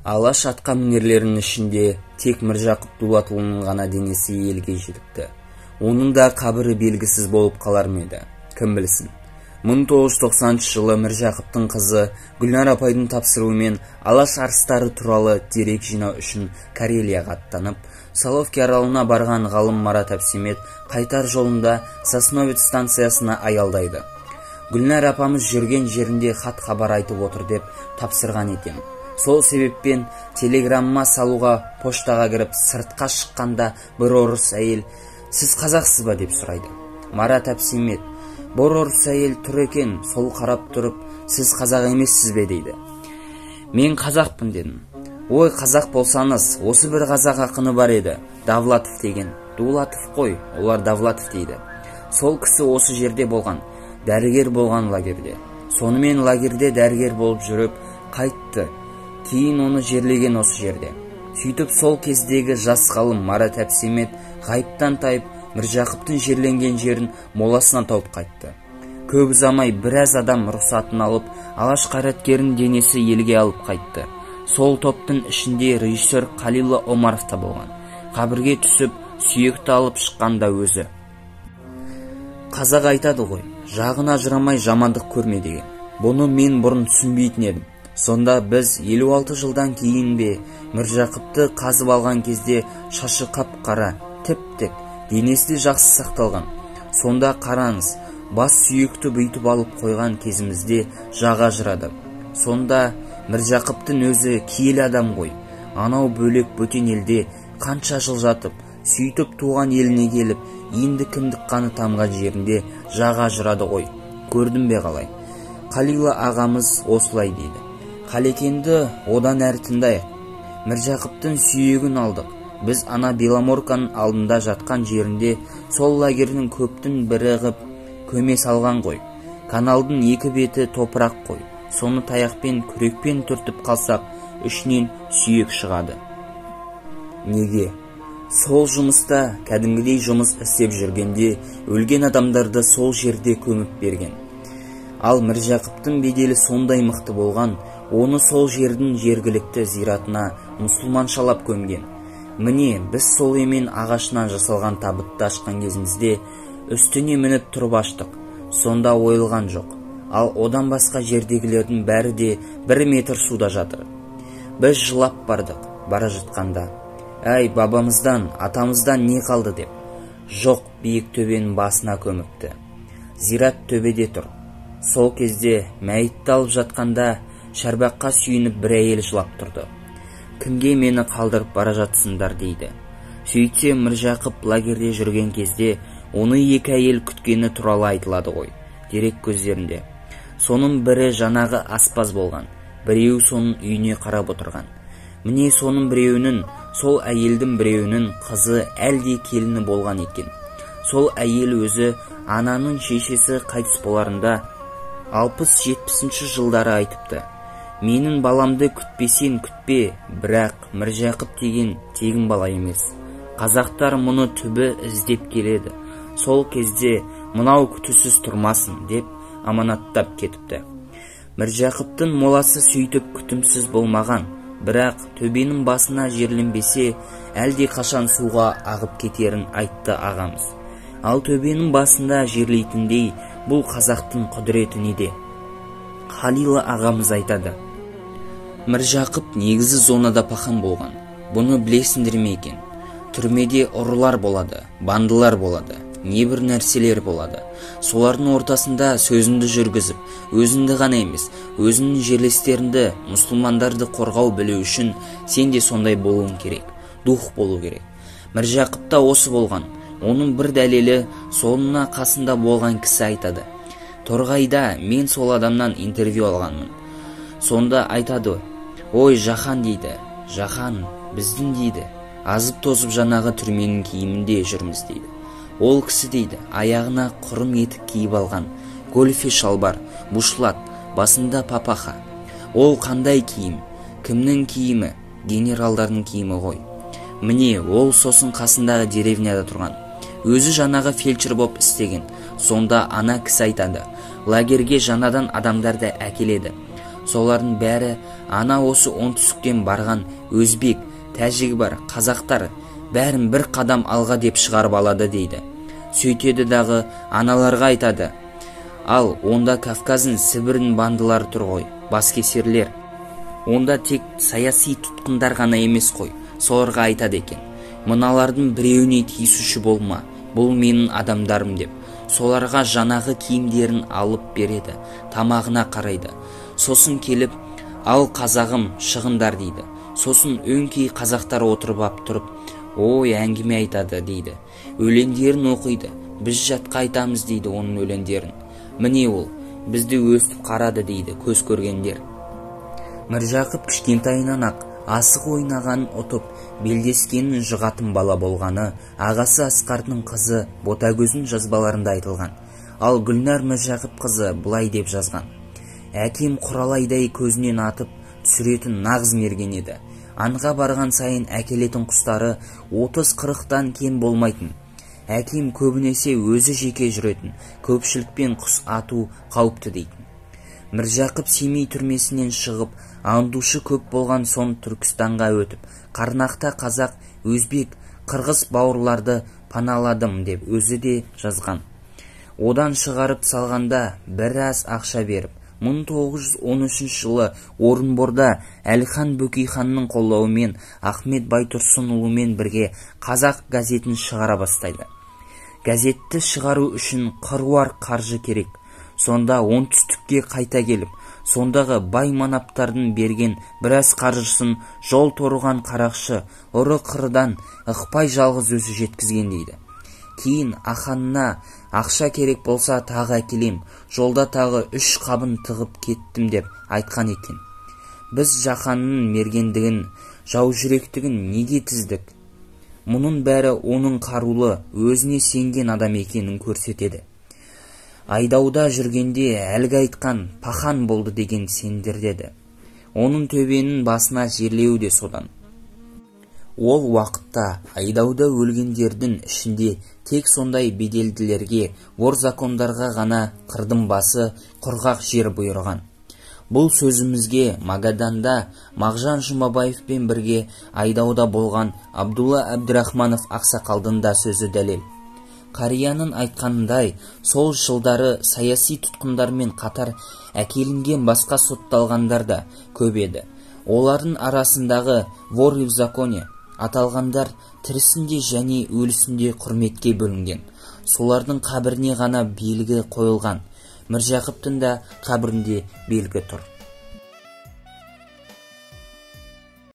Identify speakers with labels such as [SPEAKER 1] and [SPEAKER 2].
[SPEAKER 1] Алаш атқа мінерлерінің ішінде тек Міржақып Дулатұлының ғана денесі елге жетіпті. Оның да қабірі белгісіз болып қалар ма еді, кім білсін. 1990 жылы Міржақыптың қызы Гүлнар апайдың тапсыруымен Алаш арыстары туралы дерек жинау үшін Карелияға аттанып, Соловки аралына барған ғалым Марат Әбсемет қайтар жолында Сосновец станциясына аялдайды. Гүлнар апамыз жүрген жерінде хат-хабар айтып отыр деп тапсырған екен. Сол себеппен телеграмма салуға поштаға кіріп, сыртқа шыққанда бір орыс әйел «Сіз қазақсыз ба?» деп сұрайды. Марат Әбсемет: «Бір орыс әйел тұр екен, сол қарап тұрып, сіз қазақ емессіз бе?» дейді. «Мен қазақпын», дедім. «Ой, қазақ болсаңыз, осы бір қазақ ақыны бар еді, Давлатов деген. Дулатов қой, олар Давлатов дейді. Сол кісі осы жерде болған, дәрігер болған лагерде. Сонымен лагерде дәрігер болып жүріп қайтты. Кейін оны жерлеген осы жерде». Сөйтіп сол кездегі жас ғалым Марат Әбсемет ғайыптан тайып, Міржақыптың жерленген жерін моласынан тауып қайтты. Көп ұзамай біраз адам рұқсатын алып, Алаш қайраткерінің денесі елге алып қайтты. Сол топтың ішінде режиссер Қалила Омаров та болған. Қабірге түсіп, сүйекті алып шыққан да өзі. Қазақ айтады ғой, жағын ажырамай жамандық көрме деген. Бұны мен бұрын түсінбейтін едім. Сонда біз 56 жылдан кейін бе Міржақыпты қазып алған кезде шашы қап-қара, тіп-тік, денесі де жақсы сақталған. Сонда қараңыз, бас сүйекті бүйтіп алып қойған кезімізде жағы ажырады. Сонда Міржақыптың өзі киелі адам ғой. Анау бөлек бөтен елде қанша жыл жатып, сөйтіп туған еліне келіп, енді кіндік қаны тамған жерінде жағы ажырады ғой. Көрдің бе қалай? Қалила ағамыз осылай дейді. Қалекенді одан әрі тыңдайық. Міржақыптың сүйегін алдық. Біз ана Беломорканың алдында жатқан жерінде сол лагердің көптің бірі ғып көме салған ғой. Каналдың екі беті топырақ қой. Соны таяқпен, күрекпен түртіп қалсақ, ішінен сүйек шығады. Неге? Сол жұмыста кәдімгідей жұмыс істеп жүргенде өлген адамдарды сол жерде көміп берген. Ал Міржақыптың беделі сондай мықты болған, оны сол жердің жергілікті зиратына мұсылманшалап көмген. Міне, біз сол емен ағашынан жасалған табытты ашқан кезімізде үстіне мініп тұрып аштық. Сонда ойылған жоқ. Ал одан басқа жердегілердің бәрі де 1 метр суда жатыр. Біз жылап бардық, бара жатқанда. Әй, бабамыздан, атамыздан не қалды деп. Жоқ, биік төбенің басына көміпті. Зират төбеде тұр. Сол кезде мәйітті алып жатқанда шарбаққа сүйеніп бір әйел жылап тұрды. Кімге мені қалдырып бара жатсыңдар дейді. Сөйтсе Міржақып лагерде жүрген кезде оны екі әйел күткені туралы айтылады ғой, дерек көздерінде. Соның бірі жаңағы аспаз болған, біреуі соның үйіне қарап отырған. Міне соның біреуінің, сол әйелдің біреуінің қызы әлде келіні болған екен. Сол әйел өзі ананың шешесі қайтыс боларында 60-70 жылдары айтыпты. Менің баламды күтпесең күтпе, бірақ Міржақып деген тегін бала емес. Қазақтар мұны түбі іздеп келеді. Сол кезде мынау күтусіз тұрмасын деп аманаттап кетіпті. Міржақыптың моласы сөйтіп күтімсіз болмаған, бірақ төбенің басына жерленбесе, әлде қашан суға ағып кетерін айтты ағамыз. Ал төбенің басында жерлейтіндей бұл қазақтың құдіреті неде? Халила ағамыз айтады. Міржақып негізі зонада пахан болған. Бұны білесіңдер ме екен? Түрмеде ұрылар болады, бандылар болады, небір нәрселер болады. Солардың ортасында сөзіңді жүргізіп, өзіңді ғана емес, өзіңнің жерлестеріңді, мұсылмандарды қорғау білу үшін сен де сондай болуың керек, дух болу керек. Міржақып та осы болған. Оның бір дәлелі соңына қасында болған кісі айтады. Торғайда мен сол адамнан интервью алғанмын. Сонда айтады, ой, Жахан дейді, Жахан, біздің дейді, азып-тозып жаңағы түрменің киімінде жүрміз дейді. Ол кісі дейді, аяғына құрым етік киіп алған, гольфе шалбар, бушлат, басында папаха. Ол қандай киім? Кімнің киімі? Генералдардың киімі ғой. Міне, ол сосын қасындағы деревняда тұрған. Өзі жаңағы фельдшер боп істеген. Сонда ана кісі айтады, лагерге жаңадан адамдарды әкеледі. Солардың бәрі ана осы оңтүстіктен барған өзбек, тәжігі бар, қазақтар бәрін бір қадам алға деп шығарып алады дейді. Сөйтеді дағы аналарға айтады. Ал онда Кавказың, Сібірдің бандылары тұр ғой, баскесерлер. Онда тек саяси тұтқындар ғана емес қой, соларға айтады екен. Мыналардың біреуіне тиісуші болма, бұл менің адамдарым деп. Соларға жанағы киімдерін алып береді, тамағына қарайды. Сосын келіп, ал қазағым, шығындар дейді. Сосын өңкей қазақтар отырып ап тұрып, ой, әңгіме айтады дейді. Өлеңдерін оқиды, біз жатқа айтамыз дейді оның өлеңдерін. Міне ол, бізді өстіп қарады дейді көз көргендер. Міржақып кішкентайынан ақ асық ойнағанын ұтып, белдескенін жығатын бала болғаны ағасы Асқардың қызы Ботагөздің жазбаларында айтылған. Ал Гүлнар Міржақып қызы былай деп жазған. Әкем құралайдай көзінен атып түсіретін нағыз мерген еді. Аңға барған сайын әкелетін құстары 30-40-тан кем болмайтын. Әкем көбінесе өзі жеке жүретін, көпшілікпен құс ату қауіпті дейтін. Міржақып Семей түрмесінен шығып, аңдушы көп болған соң Түркістанға өтіп, Қарнақта қазақ, өзбек, қырғыз бауырларды паналадым деп өзі де жазған. Одан шығарып салғанда біраз ақша беріп, 1913 жылы Орынборда Әлихан Бөкейханның қолдауымен Ахмет Байтұрсынұлымен бірге Қазақ газетін шығара бастайды. Газетті шығару үшін қыруар қаржы керек. Сонда оңтүстікке қайта келіп, сондағы бай манаптардың берген біраз қаржысын жол торыған қарақшы ұры қырдан ықпай жалғыз өзі жеткізген дейді. Кейін Аханна ақша керек болса тағы әкелем, жолда тағы 3 қабын тығып кеттім деп айтқан екен. Біз Жақанның мергендігін, жаужүректігін неге тіздік? Мұның бәрі оның қарулы, өзіне сенген адам екенін көрсетеді. Айдауда жүргенде әлгі айтқан пахан болды деген сендер деді. Оның төбенің басына жерлеуі де содан. Ол уақытта айдауда өлгендердің ішінде тек сондай беделділерге, ор закондарға ғана қырдың басы құрғақ жер бұйырған. Бұл сөзімізге Магаданда Мағжан Жұмабаевпен бірге айдауда болған Абдулла Әбдірахманов ақсақалдың да сөзі дәлел. Қарияның айтқанындай, сол жылдары саяси тұтқындармен қатар әкелінген басқа сотталғандар да көп еді. Олардың арасындағы воры в законе аталғандар тірісінде және өлісінде құрметке бөлінген. Солардың қабіріне ғана белгі қойылған. Міржақыптың да қабірінде белгі тұр.